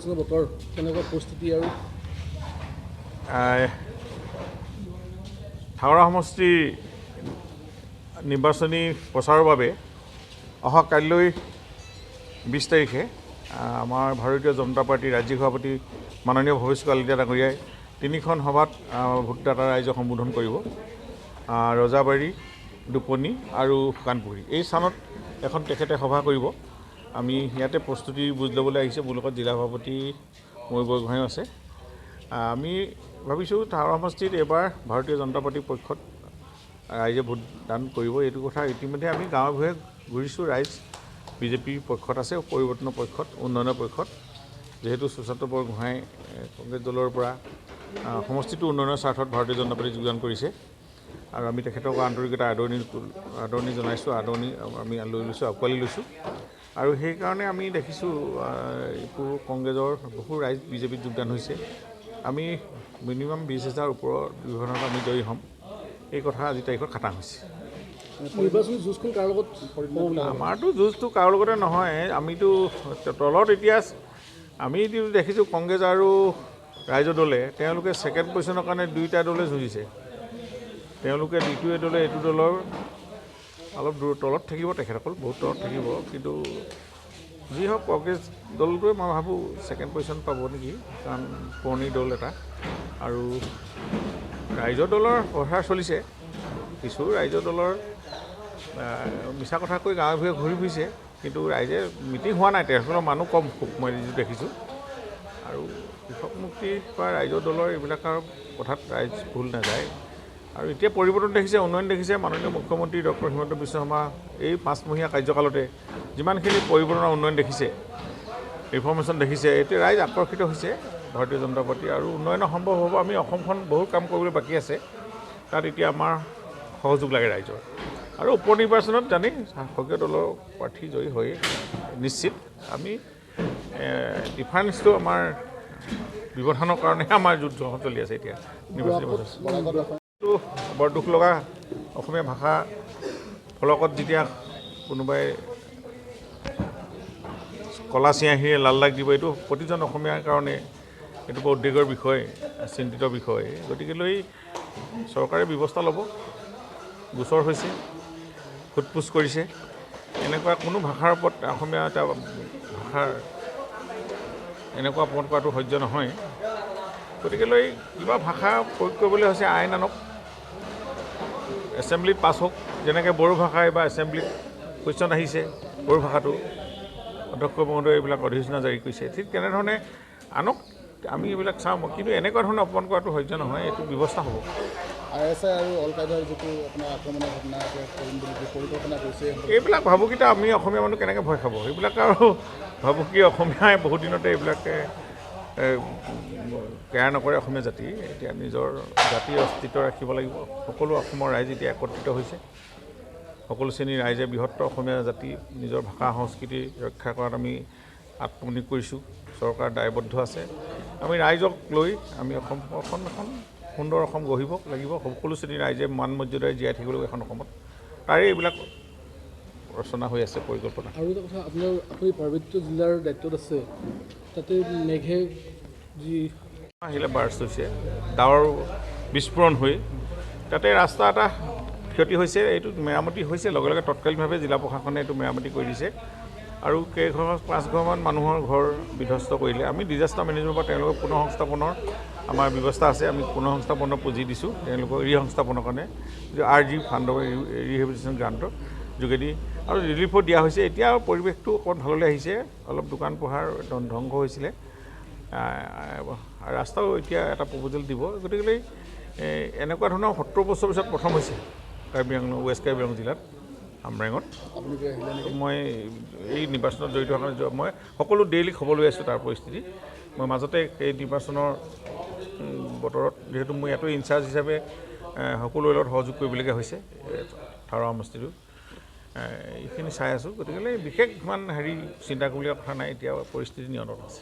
নিৰ্বাচনৰ বতৰ কেনেকুৱা পৰিস্থিতি আৰু থাওৰা সমষ্টিৰ নিৰ্বাচনী প্ৰচাৰৰ বাবে অহা কাইলৈ 20 তাৰিখে আমাৰ ভাৰতীয় জনতা পাৰ্টীৰ ৰাজ্যিক সভাপতি মাননীয় ভৱেশ কলিতা ডাঙৰীয়াই তিনিখন সভাত ভোটদাতা ৰাইজক সম্বোধন কৰিব। ৰজাবাৰী, দুপনি আৰু শুকানপুখুৰী এই স্থানত এখন তেখেতে সভা কৰিব। আমি ইয়াতে প্ৰস্তুতি বুজ ল'বলৈ আহিছে। মোৰ লগত জিলা সভাপতি ময়ূৰ বৰগোহাঁইও আছে। আমি ভাবিছোঁ থাওৰা সমষ্টিত এইবাৰ ভাৰতীয় জনতা পাৰ্টীৰ পক্ষত ৰাইজে ভোটদান কৰিব। এইটো কথা ইতিমধ্যে আমি গাঁৱে ভূঞে ঘূৰিছোঁ। ৰাইজ বিজেপিৰ পক্ষত আছে, পৰিৱৰ্তনৰ পক্ষত, উন্নয়নৰ পক্ষত। যিহেতু সুশান্ত বৰগোহাঁই কংগ্ৰেছ দলৰ পৰা সমষ্টিটোৰ উন্নয়নৰ স্বাৰ্থত ভাৰতীয় জনতা পাৰ্টীত যোগদান কৰিছে আৰু আমি তেখেতক আন্তৰিকতা আদৰণি জনাইছোঁ, আদৰণি আমি লৈ লৈছোঁ, আঁকোৱালি লৈছোঁ। আৰু সেইকাৰণে আমি দেখিছোঁ পূৰ্ব কংগ্ৰেছৰ বহু ৰাইজ বিজেপিত যোগদান হৈছে। আমি মিনিমাম 20,000 ওপৰৰ ব্যৱধানত আমি জয়ী হ'ম, এই কথা আজিৰ তাৰিখত খাটাং হৈছে। নিৰ্বাচনী যুঁজখন কাৰ লগত? আমাৰতো যুঁজটো কাৰো লগতে নহয়। আমিতো তলত এতিয়া আমি দেখিছোঁ কংগ্ৰেছ আৰু ৰাইজৰ দলে তেওঁলোকে ছেকেণ্ড পজিশ্যনৰ কাৰণে দুয়োটা দলে যুঁজিছে। তেওঁলোকে ইটোৱে দলে এইটো দলৰ অলপ দূৰ তলত থাকিব, তেখেতসকল বহুত তলত থাকিব। কিন্তু যি হওক কংগ্ৰেছ দলটোৱে মই ভাবোঁ ছেকেণ্ড পজিশ্যন পাব নেকি, কাৰণ পুৰণি দল এটা। আৰু ৰাইজৰ দলৰ প্ৰচাৰ চলিছে। কিছু ৰাইজৰ দলৰ মিছা কথা কৈ গাঁৱে ভূঞে ঘূৰি ফুৰিছে, কিন্তু ৰাইজে মিটিং হোৱা নাই, তেখেতসকলৰ মানুহ কম খুব মই যিটো দেখিছোঁ। আৰু কৃষক মুক্তি বা ৰাইজৰ দলৰ এইবিলাকৰ কথাত ৰাইজ ভুল নাযায়। আৰু এতিয়া পৰিৱৰ্তন দেখিছে, উন্নয়ন দেখিছে। মাননীয় মুখ্যমন্ত্ৰী ডক্টৰ হিমন্ত বিশ্ব শৰ্মা এই 5মহীয়া কাৰ্যকালতে যিমানখিনি পৰিৱৰ্তনৰ উন্নয়ন দেখিছে, ৰিফৰ্মেশ্যন দেখিছে, এতিয়া ৰাইজ আকৰ্ষিত হৈছে ভাৰতীয় জনতা পাৰ্টী। আৰু উন্নয়নৰ সম্ভৱ হ'ব। আমি অসমখন বহুত কাম কৰিবলৈ বাকী আছে, তাত এতিয়া আমাৰ সহযোগ লাগে ৰাইজৰ। আৰু উপ নিৰ্বাচনত জানি শাসকীয় দলৰ প্ৰাৰ্থী জয়ী হৈ নিশ্চিত। আমি ডিফাৰেঞ্চটো আমাৰ ব্যৱধানৰ কাৰণে আমাৰ যুদ্ধ চলি আছে এতিয়া নিৰ্বাচনী প্ৰচেছ। বৰ দুখ লগা, অসমীয়া ভাষা ফলকত যেতিয়া কোনোবাই কলা চিয়াঁহীৰে লাল দাগ দিব, এইটো প্ৰতিজন অসমীয়াৰ কাৰণে এইটো বৰ উদ্বেগৰ বিষয়, চিন্তিত বিষয়। গতিকেলৈ চৰকাৰে ব্যৱস্থা ল'ব। গোচৰ হৈছে, সোধ পোছ কৰিছে। এনেকুৱা কোনো ভাষাৰ ওপৰত অসমীয়া এটা ভাষাৰ এনেকুৱা অপমান কৰাটো সহ্য নহয়। গতিকেলৈ কিবা ভাষা প্ৰয়োগ কৰিবলৈ হৈছে আইন আনক, এছেম্বলিত পাছ হওক। যেনেকৈ বড়ো ভাষা এইবাৰ এছেম্বলিত কুৱেশ্যন আহিছে, বড়ো ভাষাটো অধ্যক্ষ মহোদয়ে এইবিলাক অধিসূচনা জাৰি কৰিছে। ঠিক তেনেধৰণে আনক, আমি এইবিলাক চাওঁ। কিন্তু এনেকুৱা ধৰণৰ অপমান কৰাটো সহ্য নহয়, এইটো ব্যৱস্থা হ'ব। আই.এছ.আই আৰু অল কায়দাৰ যিটো আপোনাৰ আক্ৰমণৰ ঘটনা কৰিম বুলি পৰিকল্পনা কৰিছে, এইবিলাক ভাবুকিত আমি অসমীয়া মানুহ কেনেকৈ ভয় খাব? এইবিলাক আৰু ভাবুকি অসমীয়াই বহুত দিনতে এইবিলাকে কেয়াৰ নকৰে। অসমীয়া জাতি এতিয়া নিজৰ জাতিৰ অস্তিত্ব ৰাখিব লাগিব। সকলো অসমৰ ৰাইজ এতিয়া একত্ৰিত হৈছে। সকলো শ্ৰেণীৰ ৰাইজে বৃহত্তৰ অসমীয়া জাতি নিজৰ ভাষা সংস্কৃতি ৰক্ষা কৰাত আমি আত্মনিয়োগ কৰিছোঁ। চৰকাৰ দায়বদ্ধ আছে। আমি ৰাইজক লৈ আমি অসমখন এখন সুন্দৰ অসম গঢ়িব লাগিব। সকলো শ্ৰেণীৰ ৰাইজে মান মৰ্যাদাৰে জীয়াই থাকিব লাগিব এখন অসমত। তাৰে এইবিলাক ৰচনা হৈ আছে পৰিকল্পনা। আৰু এটা কথা, আপুনি পাৰ্বত্য জিলাৰ দায়িত্বত আছে, তাতে মেঘে যি আহিলে বাৰ্ষ্ট হৈছে, ডাৱৰ বিস্ফোৰণ হৈ তাতে ৰাস্তা এটা ক্ষতি হৈছে, এইটো মেৰামতি হৈছে লগে লগে। তৎকালীনভাৱে জিলা প্ৰশাসনে এইটো মেৰামতি কৰি দিছে। আৰু কেইঘৰ 5ঘৰমান মানুহৰ ঘৰ বিধ্বস্ত কৰিলে। আমি ডিজাষ্টাৰ মেনেজমেণ্টৰ পৰা তেওঁলোকৰ পুনৰ সংস্থাপনৰ আমাৰ ব্যৱস্থা আছে। আমি পুনৰ সংস্থাপনৰ পুঁজি দিছোঁ তেওঁলোকৰ ৰিসংস্থাপনৰ কাৰণে, আৰ জি ফাণ্ডৰ ৰিহেবিলিটেশ্যন গ্ৰাণ্টৰ যোগেদি। আৰু ৰিলিফো দিয়া হৈছে। এতিয়া পৰিৱেশটো অকণমান ভাললৈ আহিছে। অলপ দোকান পোহাৰ ধ্বংস হৈছিলে, ৰাস্তাও এতিয়া এটা প্ৰপ'জেল দিব। গতিকেলৈ এনেকুৱা ধৰণৰ 70 বছৰ পিছত প্ৰথম হৈছে কাৰ্বি আংলং, ৱেষ্ট কাৰ্বি আংলং জিলাত আমৰেঙত। মই এই নিৰ্বাচনত জড়িত হোৱাৰ কাৰণে মই সকলো ডেইলি খবৰ লৈ আছোঁ তাৰ পৰিস্থিতি। মই মাজতে এই নিৰ্বাচনৰ বতৰত যিহেতু মই ইয়াতো ইনচাৰ্জ হিচাপে সকলোৰে লগত সহযোগ কৰিবলগীয়া হৈছে থাওৰা সমষ্টিটো, এইখিনি চাই আছোঁ। গতিকেলৈ বিশেষ ইমান হেৰি চিন্তা কৰিবলগীয়া কথা নাই। এতিয়া পৰিস্থিতি নিয়ন্ত্ৰণত আছে।